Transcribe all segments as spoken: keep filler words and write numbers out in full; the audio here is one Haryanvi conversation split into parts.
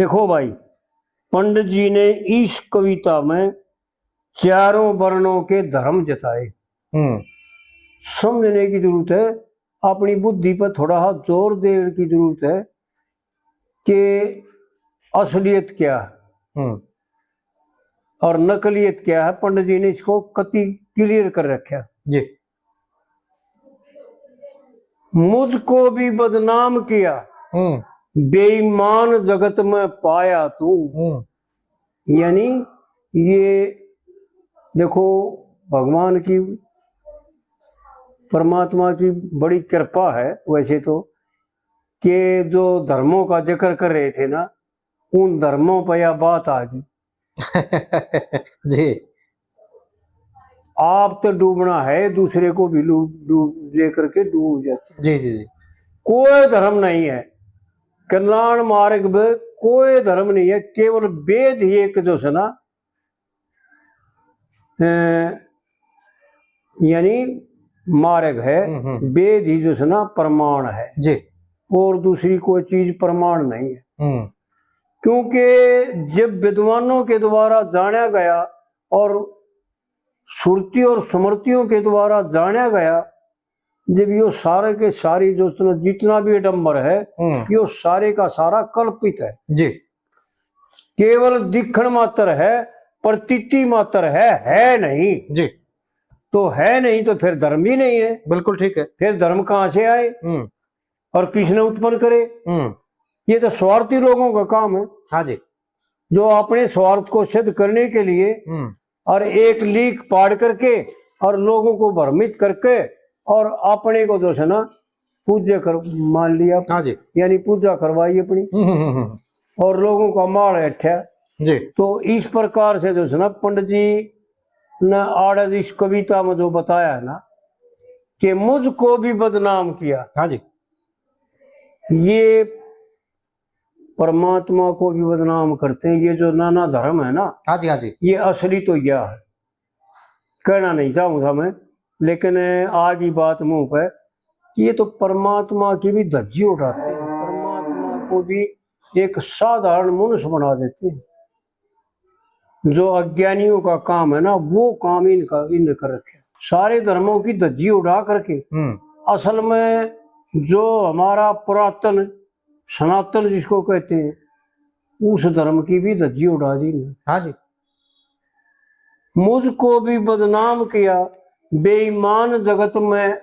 देखो भाई, पंडित जी ने इस कविता में चारों वर्णों के धर्म जताए। हम्म। समझने की जरूरत है, अपनी बुद्धि पर थोड़ा सा जोर देने की जरूरत है कि असलियत क्या है हम्म। और नकलियत क्या है। पंडित जी ने इसको कति क्लियर कर रखा। जी। मुझको भी बदनाम किया, हम्म। बेईमान जगत में पाया तू। हम्म। यानी ये देखो, भगवान की, परमात्मा की बड़ी कृपा है वैसे तो, कि जो धर्मों का जिक्र कर रहे थे ना, उन धर्मों पर यह बात आ गई। जी। आप तो डूबना है, दूसरे को भी डूब, डूब लेकर के डूब जाते हैं। जी, जी, जी। कोई धर्म नहीं है कल्याण मार्ग में, कोई धर्म नहीं है, केवल वेद ही एक जो है ना, अ, यानी मार्ग है, हम्म, हम्म। वेद ही जो है ना प्रमाण है। जी। और दूसरी कोई चीज प्रमाण नहीं है। हम्म। क्योंकि जब विद्वानों के द्वारा जाना गया और श्रुति और स्मृतियों के द्वारा जाना गया, जब यो सारे के सारी जो जितना, जितना भी आडंबर है, हम्म। यो सारे का सारा कल्पित है। जी। केवल दिखण मात्र है, प्रतीति मात्र है, है नहीं। जी। तो है नहीं तो फिर धर्म भी नहीं है। बिल्कुल ठीक है। फिर धर्म कहाँ से आए हम्म। और किसने उत्पन्न करे? हम्म। ये तो स्वार्थी लोगों का काम है। हाँ जी। जो अपने स्वार्थ को सिद्ध करने के लिए हम्म। और एक लीक पाड़ करके और लोगों को भ्रमित करके और अपने को जो है ना पूज्य कर मान लिया, हाँ जी। यानी पूजा करवाई अपनी हम्म, हम्म, हम्म। और लोगों का माल ऐठा। जी। तो इस प्रकार से जो है ना पंडित जी ने आड़े इस कविता में जो बताया है ना कि मुझको भी बदनाम किया। हाँ जी। ये परमात्मा को भी बदनाम करते हैं। ये जो नाना धर्म है ना, हाँ जी, हाँ जी। ये असली तो यह है, कहना नहीं चाहूँगा मैं, लेकिन आ गई बात मुंह पे कि ये तो परमात्मा की भी धज्जी उड़ाते हैं, परमात्मा को भी एक साधारण मनुष्य बना देते हैं। जो अज्ञानियों का काम है ना, वो काम इनका, इनने कर रखे। सारे धर्मों की धज्जी उड़ा करके हम्म। असल में जो हमारा पुरातन सनातन जिसको कहते हैं, उस धर्म की भी धज्जी उड़ा दी इनने। हाँ जी। मुझको भी बदनाम किया, बेईमान जगत में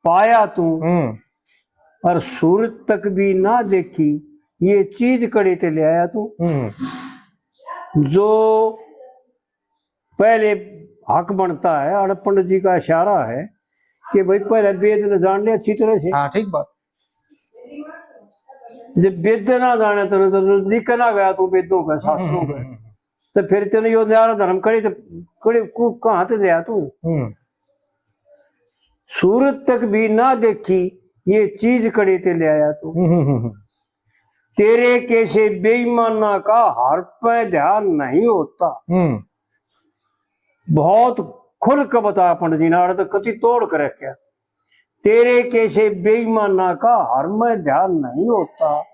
पाया तू, हम्म। और सूरत तक भी ना देखी, ये चीज कड़े ते ले आया तू। हम्म। जो पहले हक बनता है, और पंडित जी का इशारा है कि भाई पहले वेद ने जान ले अच्छी तरह से। हाँ, ठीक बात। जब वेद ना जाने तने तो लिख ना गया तू वेदों का, शास्त्रों का, हम्म। तो फिर तेने यो न्यारा धर्म कड़े ते, कड़े को कहाँ ते ले आया तू? हम्म। सूरत तक भी ना देखी, ये चीज कड़े ते ले आया तू। हम्म, हम्म, हम्म। तेरे कैसे बेईमाना का हर पे ध्यान नहीं होता। हम्म। बहुत खुल के बताया पंडित जी ने, आड़े तो कति तोड़ कर रखा। तेरे कैसे बेईमाना का हर में ध्यान नहीं होता,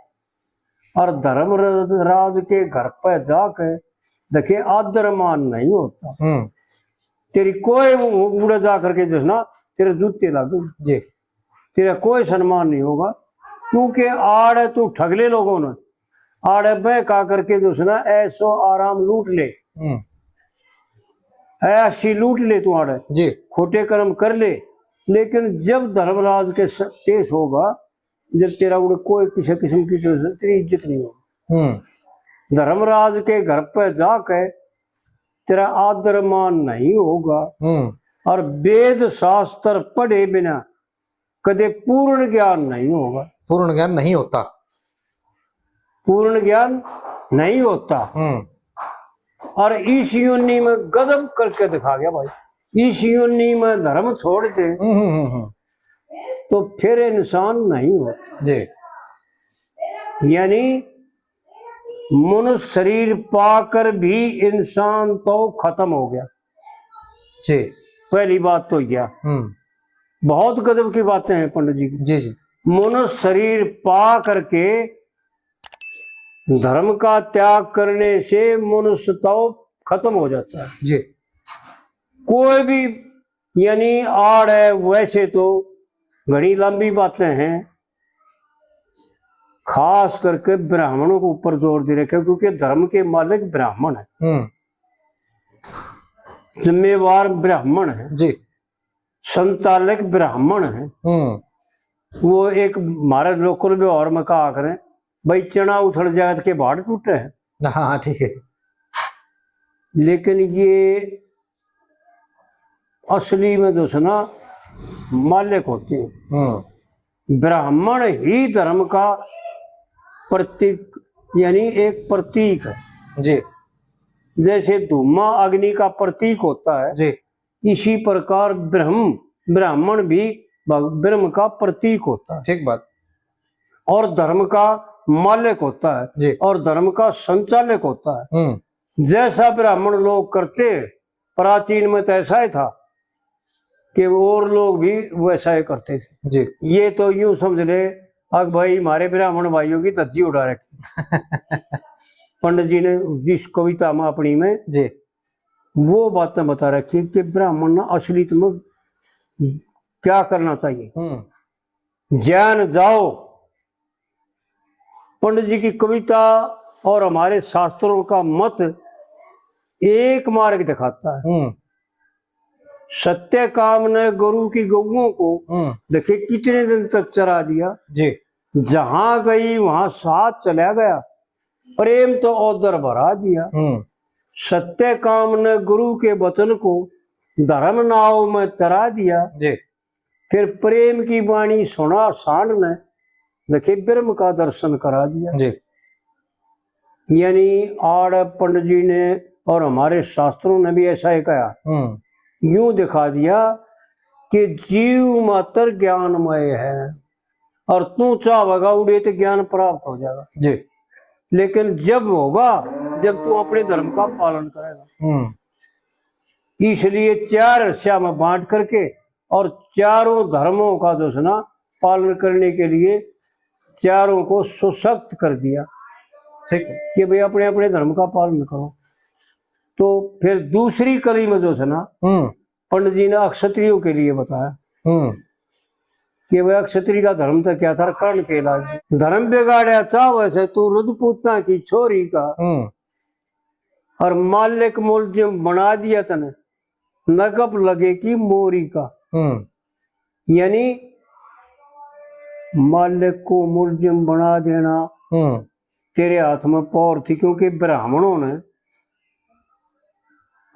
और धर्म र-, राज के घर पे जाके देखे आदर मान नहीं होता। हम्म। तेरी कोई उ-, उड़े जा करके जो है ना, तेरे जूते लागू। जी। तेरा कोई सम्मान नहीं होगा, क्योंकि आड़े तू ठगले लोगों ने आड़े बहका करके जो है ना ऐशो आराम लूट ले, हम्म। ऐशी लूट ले तू आड़े, जी। खोटे कर्म कर ले, लेकिन जब धर्मराज के स-, पेश होगा, जब तेरा उड़े कोई किसी किस्म की जो है तेरी इज्जत नहीं होगी। हम्म। धर्मराज के घर पे जाके तेरा आदर मान नहीं होगा, हम्म। और वेद शास्त्र पढ़े बिना कदे पूर्ण ज्ञान नहीं होगा। पूर्ण ज्ञान नहीं होता। पूर्ण ज्ञान नहीं होता। हम्म। और इस योनि में गजब करके दिखा गया भाई, इस योनि में धर्म छोड़ दे, हम्म, हम्म, हम्म, हम्म। तो फिर इंसान नहीं होता। जी। यानी मनुष्य शरीर पाकर भी इंसान तो खत्म हो गया। जी। पहली बात तो यह। हम्म। बहुत गजब की बातें हैं पंडित जी की। जी, जी। मनुष्य शरीर पा करके धर्म का त्याग करने से मनुष्य तो खत्म हो जाता है। जी। कोई भी, यानी आड़ है, वैसे तो घणी लंबी बातें हैं, खास करके ब्राह्मणों के ऊपर जोर दे रखे, क्योंकि धर्म के मालिक ब्राह्मण है, हम्म। जिम्मेवार ब्राह्मण है, जी। संचालक ब्राह्मण है। हम्म। वो एक हमारे लोकल व्यवहार में कहा करें, भाई, चना उछल जाए तो के भाड़ टूटे है। हाँ, हाँ, ठीक है। लेकिन ये असली में जो है ना, मालिक होते हैं। हम्म। ब्राह्मण ही धर्म का प्रतीक, यानी एक प्रतीक है। जी। जैसे धूमा अग्नि का प्रतीक होता है, जी। इसी प्रकार ब्रह्म, ब्राह्मण भी भग-, ब्रह्म का प्रतीक होता है। ठीक बात। और धर्म का मालिक होता है, जी। और धर्म का संचालक होता है। हम्म। जैसा ब्राह्मण लोग करते, प्राचीन में तो ऐसा ही था कि और लोग भी वैसा ही करते थे। जी। ये तो यूं समझ ले, अक भाई, हमारे ब्राह्मण भाइयों की धज्जी उड़ा रखी। पंडित जी ने जिस कविता में अपनी में, जी। वो बातें बता रखी कि ब्राह्मण ने असलियत में क्या करना चाहिए। हम्म। ज्ञान जाओ, पंडित जी की कविता और हमारे शास्त्रों का मत एक मार्ग दिखाता है। हम्म। सत्य काम ने गुरु की गऊओं को, हम्म। देखिए, कितने दिन तक चरा दिया। जी। जहां गई वहां साथ चला गया, प्रेम तो उधर भरा दिया। हम्म। सत्य काम ने गुरु के वचन को धर्म नाव में तरा दिया। जी। फिर प्रेम की वाणी सुना सांड ने, देखे ब्रह्म का दर्शन करा दिया। जी। यानी आड़ पंडित जी ने और हमारे शास्त्रों ने भी ऐसा ही कहा, हम्म। यूं दिखा दिया कि जीव मात्र ज्ञानमय है और तू चाहेगा उड़े तो ज्ञान प्राप्त हो जाएगा। जी। लेकिन जब होगा, जब तू अपने धर्म का पालन करेगा। हम्म। इसलिए चार हिस्सा में बांट करके और चारों धर्मों का जो है ना, पालन करने के लिए चारों को सशक्त कर दिया। ठीक है। कि भाई, अपने अपने धर्म का पालन करो। तो फिर दूसरी कली में जो है ना, हम्म। पंडित जी ने अक्षत्रियों के लिए बताया, हम्म। कि भाई, अक्षत्रिय का धर्म तो क्या था, कर्ण के इलाज। धर्म बिगाड़या चाहवे से तू रजपूतां की छोरी का, हम्म। और मालिक मुलजिम बना दिया तने, नकब लगे की मोरी का। हम्म। यानी मालिक को मुलजिम बना देना, हम्म। तेरे हाथ में पावर थी, क्योंकि ब्राह्मणों ने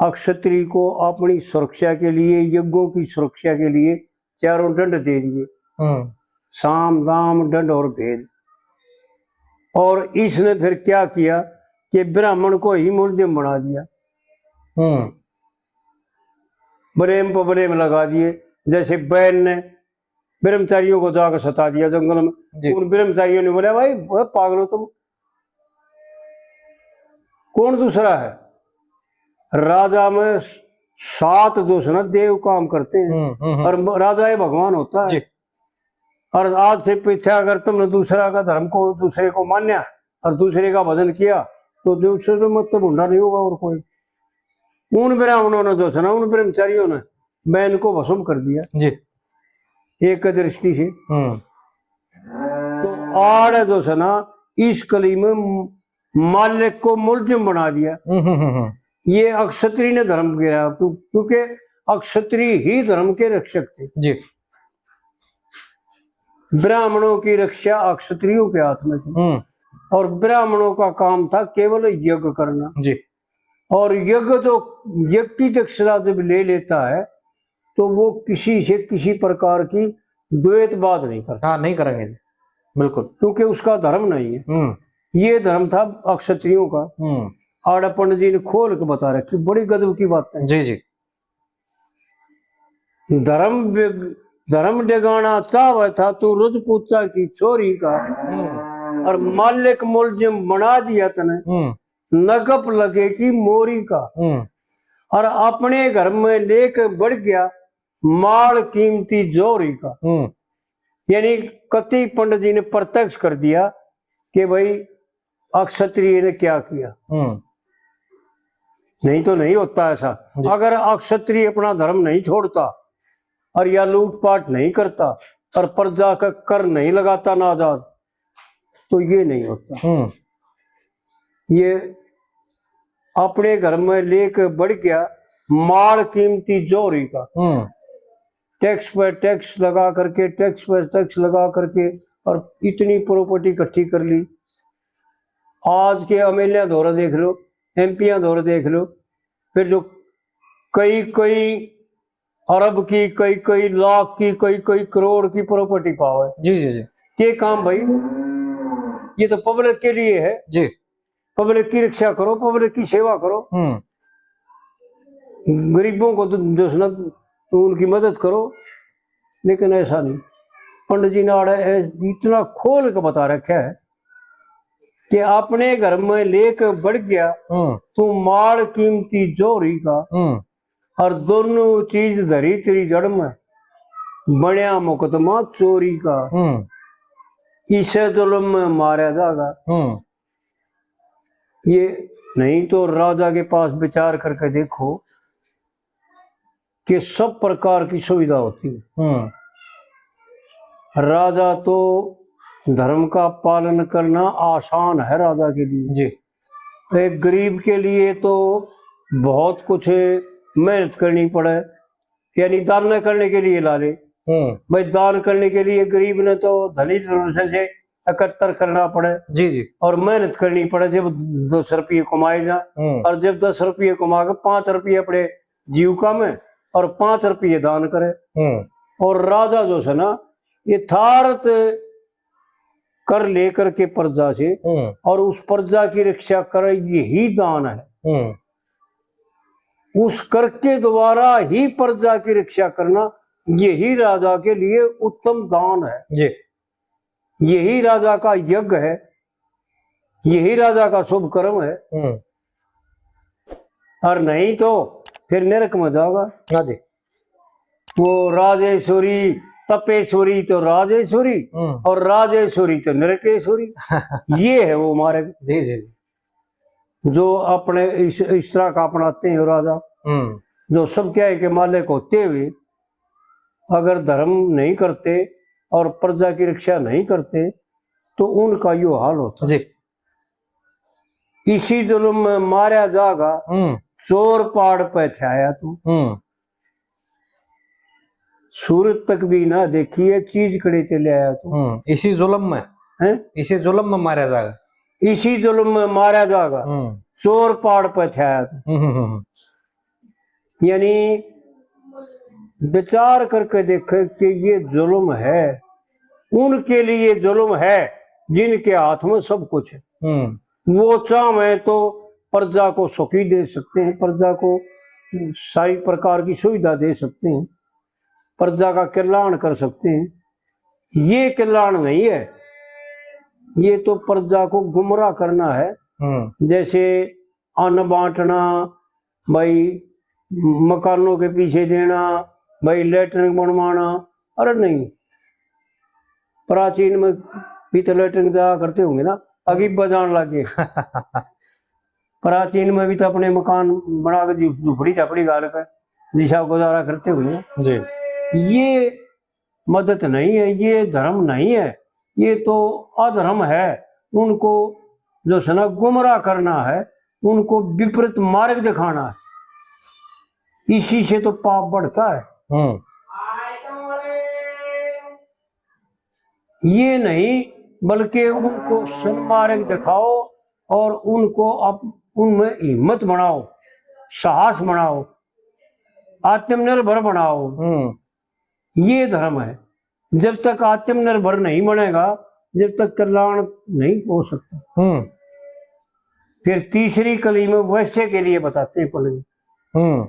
अक्षत्री को अपनी सुरक्षा के लिए, यज्ञों की सुरक्षा के लिए चारों दंड दे दिए, हम्म। साम, दाम, दंड और भेद। और इसने फिर क्या किया कि ब्राह्मण को ही मुलजिम बना दिया। हम्म। ब्लेम पर ब्लेम लगा दिए। जैसे बैन ने ब्रह्मचारियों को जाकर सता दिया जंगल में। जी। उन ब्रह्मचारियों ने बोला, "भाई, वो पागल हो तुम, कौन दूसरा है?" राजा में सात जो है ना, देव काम करते हैं। हम्म, हम्म, हम्म। और राजा ये भगवान होता है। जी। और आज से पीछे अगर तुमने दूसरा का धर्म को, दूसरे को मान्या और दूसरे का भजन किया, तो दूसरे तो मत तो भूंडा नहीं होगा और कोई। उन ब्राह्मणों ने जो है ना, उन ब्रह्मचारियों ने बैन को भस्म कर दिया। जी। एक दृष्टि से। हम्म। तो आड़ जो है ना, इस कली में मालिक को मुलजिम बना दिया। हम्म, हम्म, हम्म, हम्म। ये अक्षत्री ने धर्म गिराया, क्यों-, क्योंकि अक्षत्री ही धर्म के रक्षक थे। जी। ब्राह्मणों की रक्षा अक्षत्रियों के हाथ में थी। हम्म। और ब्राह्मणों का काम था केवल यज्ञ करना। जी। और यज्ञ जो, यज्ञ की दक्षिणा जब ले लेता है, तो वो किसी से किसी प्रकार की द्वैतवाद नहीं करता। हाँ, नहीं करेंगे जी, बिल्कुल। क्योंकि उसका धर्म नहीं है। हम्म। ये धर्म था अक्षत्रियों का। हम्म। आड़ा पंडित जी ने खोल के बता रखी, बड़ी गजब की बात है। जी, जी। धर्म बिग-, धर्म डिगाना चाहवे था तू रजपूता की छोरी का, हम्म। और मालिक मुलजिम बना दिया तने, हम्म। नकब लगे की मोरी का, हम्म। और अपने घर में लेके बढ़ गया माल कीमती जौहरी का। हम्म। यानी कति पंडित जी ने प्रत्यक्ष कर दिया कि भाई, अक्षत्रिय ने क्या किया। हम्म। नहीं तो नहीं होता ऐसा। जी। अगर अक्षत्रिय अपना धर्म नहीं छोड़ता और या लूटपाट नहीं करता और प्रजा का कर नहीं लगाता नाजाद, तो ये नहीं होता। हम्म। ये अपने घर में लेके बढ़ गया माल कीमती जौहरी का। हम्म। टैक्स पर टैक्स लगा करके, टैक्स पर टैक्स लगा करके, और इतनी प्रॉपर्टी इकट्ठी कर ली। आज के एमएलए धोरे देख लो, एमपीआं धोरे देख लो, फिर जो कई कई अरब की, कई कई लाख की, कई कई करोड़ की प्रॉपर्टी पावे। जी, जी, जी। के काम भाई? ये तो पब्लिक के लिए है। जी। पब्लिक की रक्षा करो, पब्लिक की सेवा करो। हम्म। गरीबों को तो जो है ना, तो उनकी मदद करो, लेकिन ऐसा नहीं। पंडित जी ने आड़े ऐ-, इतना खोल के बता रखा है कि अपने घर में लेके बढ़ गया हम्म। तू माल कीमती जौहरी का, हम्म। और दोनों चीज धरी तेरी जड़ में, बनया मुकदमा चोरी का, हम्म। इसे जुल्म में मारा जागा। हम्म। ये नहीं तो राजा के पास विचार करके देखो कि सब प्रकार की सुविधा होती है। हम्म। राजा तो धर्म का पालन करना आसान है राजा के लिए। जी। एक गरीब के लिए तो बहुत कुछ मेहनत करनी पड़े, यानी दान करने के लिए ला ले। हम्म। भाई, दान करने के लिए गरीब ने तो धनी धनुष से इकट्ठा करना पड़े। जी, जी। और मेहनत करनी पड़े, जब दस रुपये कमाए जा, हम्म। और जब दस रुपये कमा के पाँच रुपये अपने जीविका में और पाँच रुपये दान करे। हम्म। और राजा जो है ना, यथार्थ कर लेकर के प्रजा से, हम्म। और उस प्रजा की रक्षा करे, यही दान है। हम्म। उस कर के द्वारा ही प्रजा की रक्षा करना, यही राजा के लिए उत्तम दान है। जी। यही राजा का यज्ञ है, यही राजा का शुभ कर्म है। हम्म। और नहीं तो फिर नरक में जाओगा। हाँ जी। वो राजेश्वरी, तपेश्वरी तो राजेश्वरी, हम्म। और राजेश्वरी तो नरकेश्वरी। ये है वो मार्ग। जी, जी, जी। जो अपने इस, इस तरह का अपनाते हैं राजा, हम्म। जो सब क्या है कि मालिक होते हुए अगर धर्म नहीं करते और प्रजा की रक्षा नहीं करते, तो उनका यो हाल होता। जी। इसी जुल्म में मारया जागा, हम्म। चोर पाड़ पे थे आया तू। हम्म। सूरत तक भी ना देखी है, चीज कड़े ते ले आया तू। हम्म, इसी जुल्म में, हैं? इसी जुल्म में मारया जागा। इसी जुल्म में मारया जागा। हम्म। चोर पाड़ पे थे आया तू। हम्म, हम्म, हम्म। यानी विचार करके देखे कि ये जुल्म है, उनके लिए जुल्म है जिनके हाथ में सब कुछ है। हम्म। वो चाहें तो प्रजा को सुखी दे सकते हैं, प्रजा को सारी प्रकार की सुविधा दे सकते हैं, प्रजा का कल्याण कर सकते हैं। ये कल्याण नहीं है, ये तो प्रजा को गुमराह करना है। हम्म। जैसे अन्न बांटना, भाई मकानों के पीछे देना, भाई लेटरिन बनवाना। अरे नहीं, प्राचीन में भी तो लेटरिन जाया करते होंगे ना, अभी बजान लग गए। प्राचीन में भी तो अपने मकान बना के झु-, झुपड़ी झपड़ी गाड़ कर दिशा गुजारा करते हुए। जी। ये मदद नहीं है, ये धर्म नहीं है, ये तो अधर्म है। उनको जो है ना गुमराह करना है, उनको विपरीत मार्ग दिखाना है, इसी से तो पाप बढ़ता है। हम्म। ये नहीं, बल्कि उनको सन्मार्ग दिखाओ और उनको अप-, उनमें हिम्मत बनाओ, साहस बनाओ, आत्मनिर्भर बनाओ। हम्म। ये धर्म है। जब तक आत्मनिर्भर नहीं बनेगा, जब तक कल्याण नहीं हो सकता। हम्म। फिर तीसरी कली में वैश्य के लिए बताते हैं पंडित जी। हम्म।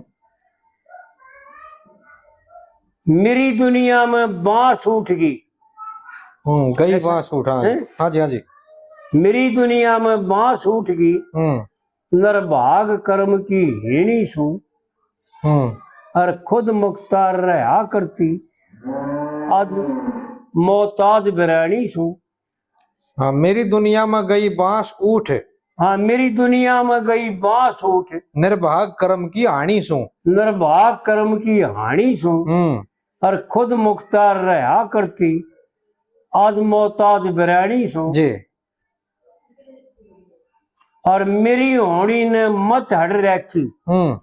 मेरी दुनिया में बांस उठ गई। हम्म, गई ऐसा? बांस उठ, हाँ। हैं? हाँ जी, हाँ जी। मेरी दुनिया में बांस उठ गई। हम्म। निर्भाग कर्म की हीणी सू, हम्म। और खुद मुख्तार रहा करती, आज मोहताज बिरानी सू। हाँ, मेरी दुनिया में गई बांस ऊठ। हाँ, मेरी दुनिया में गई बांस ऊठ। निर्भाग कर्म की हानि सूं। निर्भाग कर्म की हानि सूं। हम्म। और खुद मुख्तार रहा करती, आज मोहताज बिरानी सूं। जी। और मेरी होनी ने मत हट रखी। हम्म।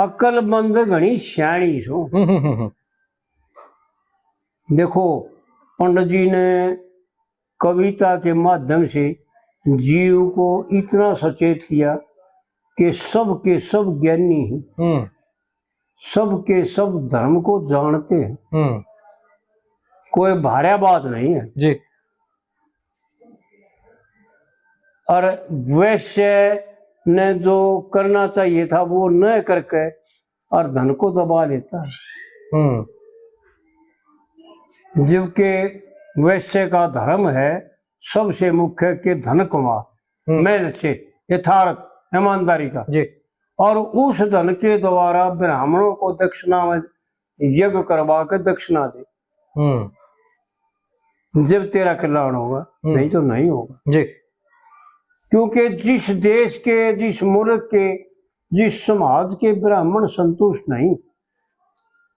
अकलमंद घणी सियाणी सूं। हम्म, हम्म, हम्म, हम्म। देखो, पंडित जी ने कविता के माध्यम से जीव को इतना सचेत किया कि सब के सब ज्ञानी हैं, हम्म। सब के सब धर्म को जानते हैं। हम्म। कोई भार्या बात नहीं है। जी। और वैश्य ने जो करना चाहिए था, वो न करके और धन को दबा लेता है। हम्म। जबकि वैश्य का धर्म है सबसे मुख्य के धन कमा, हम्म। मेहनत से, यथार्थ, ईमानदारी का। जी। और उस धन के द्वारा ब्राह्मणों को दक्षिणा में यज्ञ करवा के दक्षिणा दे। हम्म। जब तेरा कल्याण होगा, हम्म। नहीं तो नहीं होगा। जी। क्योंकि जिस देश के, जिस मुल्क के, जिस समाज के ब्राह्मण संतुष्ट नहीं,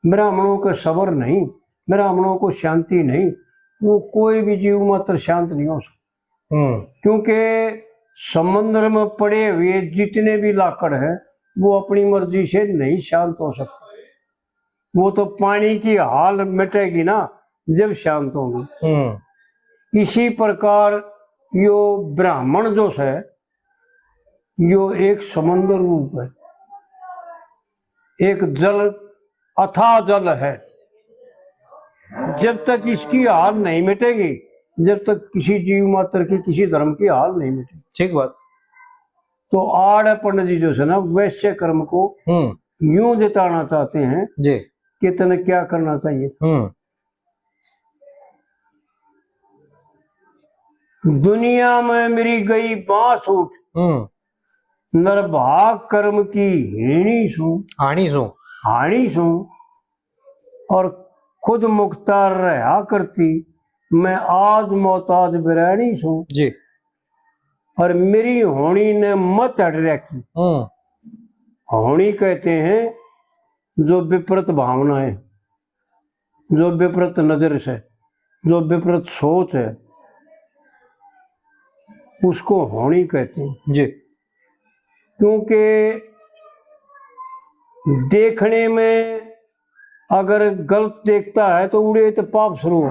ब्राह्मणों का सबर नहीं, ब्राह्मणों को शांति नहीं, वो कोई भी जीव मात्र शांत नहीं हो सकता। हम्म। क्योंकि समुद्र में पड़े हुए जितने भी लाकड़ हैं, वो अपनी मर्जी से नहीं शांत हो सकते। वो तो पानी की हाल मिटेगी ना, जब शांत होगी। हम्म। इसी प्रकार यो ब्राह्मण जो है, यो एक समंदर रूप है, एक जल, अथाह जल है। जब तक इसकी हाल नहीं मिटेगी, जब तक किसी जीव मात्र की, किसी धर्म की हाल नहीं मिटेगी। ठीक बात। तो आड़ पंडित जी जो है ना, वैश्य कर्म को हम्म। यूं जताना चाहते हैं जी। कि तने क्या करना चाहिए। हम्म। दुनिया में मेरी गई बांस ऊठ, हम्म। निर्भाग कर्म की हीणी सूं, हाणी सूं। हाणी सूं, और खुद मुख्तार रहा करती, मैं आज मोहताज बिरानी सूं। जी। और मेरी होनी ने मत हट रखी। हम्म। होनी कहते हैं जो विपरीत भावना है, जो विपरीत नजर से, जो विपरीत सोच है, उसको होनी कहते हैं। जी। क्योंकि देखने में अगर गलत देखता है तो उड़े तो पाप शुरू हो।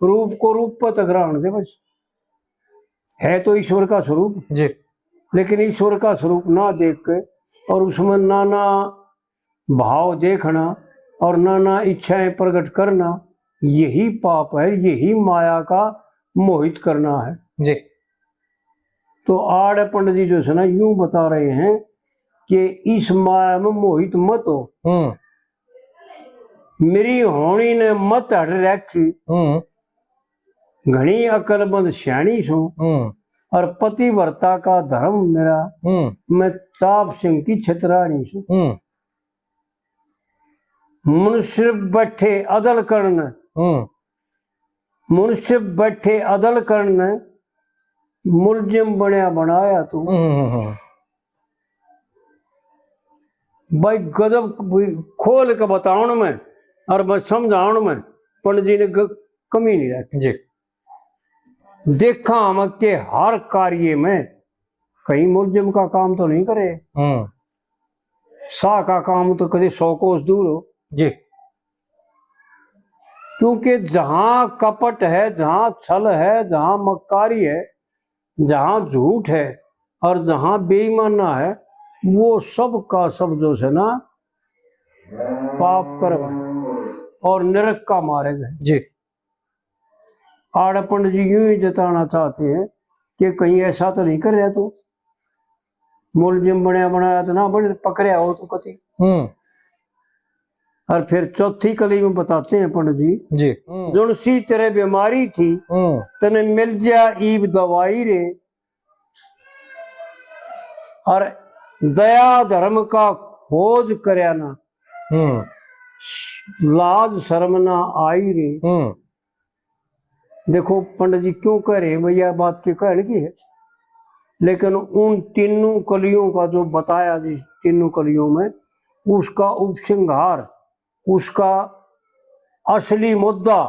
रूप को रूप पर टकराने दे बस। है तो ईश्वर का स्वरूप, जी। लेकिन ईश्वर का स्वरूप ना देख के और उसमें नाना भाव देखना और नाना इच्छाएं प्रकट करना, यही पाप है, यही माया का मोहित करना है। जी। तो आड़ पंडित जी जो है ना, यूं बता रहे हैं कि इस माया में मोहित मत हो। हम्म। मेरी होनी ने मत हट रखी। हम्म। घणी अकलमंद सियाणी सूं। हम्म। और पतिव्रता का धर्म मेरा, हम्म। मैं चाप सिंह की छतरानी सूं। हम्म। मनुष्य बैठे अदल करण, हम्म। मनुष्य बैठे अदल करण, मुलजिम बनया बनाया तू। हम्म, हम्म, हम्म। भाई गजब खोल के बतावण में और बस समझावण में पंडित जी ने ग-, कमी नहीं रखी। जी। देखा हम के हर कार्य में कहीं मुलजिम का काम तो नहीं करे। हम्म। शाह का काम तो कभी सौ कोस दूर हो। जी। क्योंकि जहां कपट है, जहां छल है, जहां मक्कारी है, जहां झूठ है और जहां बेईमाना है, वो सब का सब जो है ना, पाप कर्म है और नरक का मार्ग है। जी। आड़ पंडित जी यूं ही जताना चाहते हैं कि कहीं ऐसा तो नहीं कर रहा तू, मुलजिम बनया बनाया तो ना बन पकड़या हो तू कति। हम्म। और फिर चौथी कली में बताते हैं पंडित जी, जी। हम्म। जुनसी तेरे बीमारी थी, हम्म। तने मिल जा ईब दवाई रे, और दया धर्म का खोज करया ना, हम्म। लाज शर्म ना आई रे। हम्म। देखो पंडित जी क्यों कह रहे हैं, भैया बात के कहने की है, लेकिन उन तीनों कलियों का जो बताया, जिस तीनों कलियों में उसका उपसंहार, उसका असली मुद्दा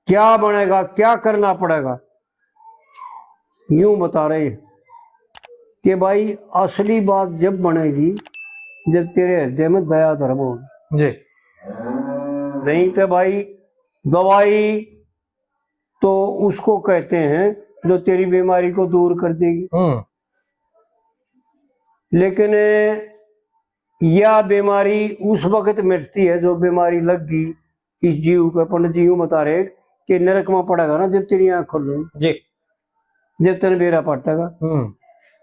क्या बनेगा, क्या करना पड़ेगा, यूं बता रहे हैं कि भाई असली बात जब बनेगी जब तेरे हृदय में दया धर्म होगी। जी। नहीं तो भाई दवाई तो उसको कहते हैं जो तेरी बीमारी को दूर कर देगी। हम्म। लेकिन यह बीमारी उस वक्त मिटती है जो बीमारी लग गई इस जीव को। पंडित जी यूं बता रहे कि नरक में पड़ेगा ना जब तेरी आंख खुलेगी, जी। जब तेरे बेरा पाटेगा, हम्म।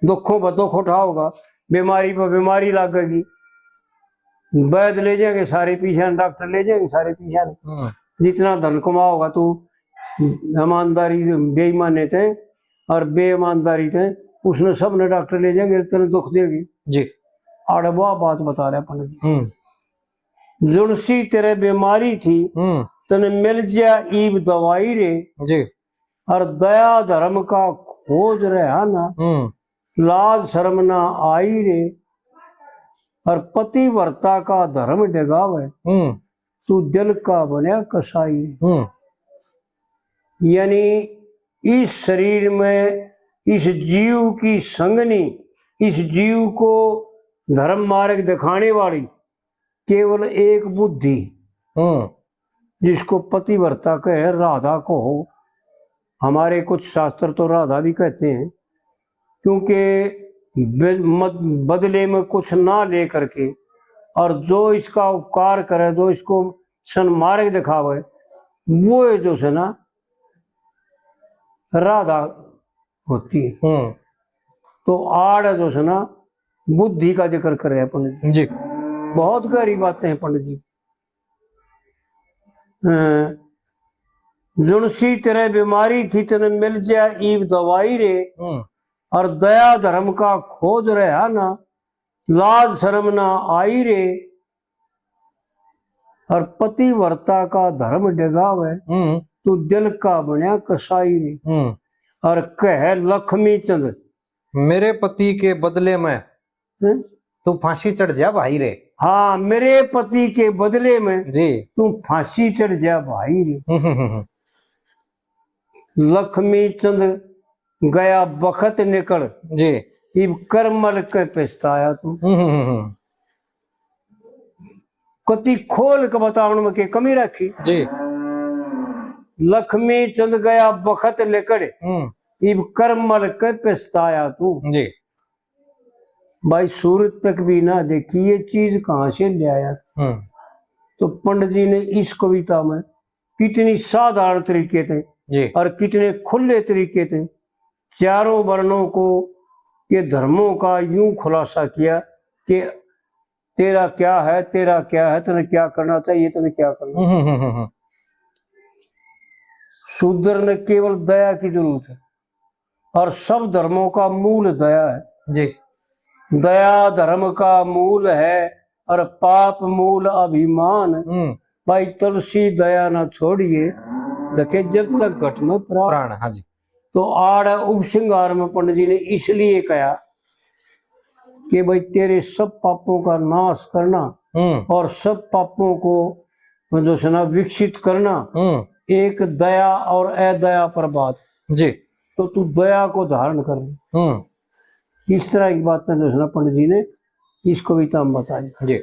दुखों पर दुख उठाओगा, बीमारी पर बीमारी लगेगी, वैद ले जाएंगे सारे पीछे, डॉक्टर ले जाएंगे सारे पीछे। हम्म। जितना धन कमाओगा तू ईमानदारी, बेईमानी ते और बेईमानदारी ते, उसने सब ने डॉक्टर ले जाएंगे, तेने दुख देगी। जी। आड़े वह बात बता रहे अपन। हम्म। जुड़सी तेरे बीमारी थी, हम्म। तने मिल जा ईब दवाई रे। जी। और दया धर्म का खोज रहा ना, हम्म। लाज शर्म ना आई रे। और पतिव्रता का धर्म डगावे, हम्म। तू दिल का बन्या कसाई। हम्म। यानी इस शरीर में इस जीव की संगनी, इस जीव को धर्म मार्ग दिखाने वाली केवल एक बुद्धि, हम्म। जिसको पतिव्रता कहे, राधा कहो, हमारे कुछ शास्त्र तो राधा भी कहते हैं, क्योंकि बे-, मद-, बदले में कुछ ना ले करके और जो इसका उपकार करे, जो इसको सन्मार्ग दिखावे, वो है जो से ना राधा होती है। हम्म। तो आड़ जो से ना बुद्धि का जिक्र कर रहे हैं पंडित जी। जी। बहुत गहरी बातें हैं पंडित जी। अ, जुनसी तेरे बीमारी थी, तने मिल जा ईब दवाई रे। हम्म। और दया धर्म का खोज रहा ना, लाज शर्म ना आई रे। और पतिव्रता का धर्म डगावे, हम्म। तू दिल का बन्या कसाई रे। हम्म। और कह लक्ष्मी चंद, मेरे पति के बदले में हैं? तू फांसी चढ़ जा भाई रे। हाँ, मेरे पति के बदले में जी। तू फांसी चढ़ जा भाई रे। हम्म, हम्म, हम्म। लक्ष्मी चंद गया बखत निकल, जी। इब कर मल के पछताया तू। हम्म, हम्म, हम्म। कति खोल के बतावण में के कमी रखी। जी। लक्ष्मी चंद गया बखत निकल, हम्म। इब कर मल के पछताया तू। जी। भाई, सूरत तक भी ना देखी, ये चीज कहाँ से ले आया? हम्म। तो पंडित जी ने इस कविता में कितनी साधारण तरीके थे जी। और कितने खुले तरीके थे चारों वर्णों को, के धर्मों का यूं खुलासा किया कि तेरा क्या है, तेरा क्या है, तने क्या करना चाहिए, तने क्या करना। हम्म, हम्म, हम्म, हम्म। शूद्र ने केवल दया की जरूरत है। और सब धर्मों का मूल दया है। जी। दया धर्म का मूल है और पाप मूल अभिमान। हम्म। भाई, तुलसी दया ना छोड़िए, रखे जब तक घट में प्राण। प्राण, हाँ जी। तो आड़ उपसंहार में पंडित जी ने इसलिए कहा कि भाई, तेरे सब पापों का नाश करना हम्म। और सब पापों को जो है ना विकसित करना, हम्म। एक दया और अदया पर बात। जी। तो तू दया को धारण कर। हम्म। इस तरह की बातें जो है ना पंडित जी ने इस कविता में बताई। जी।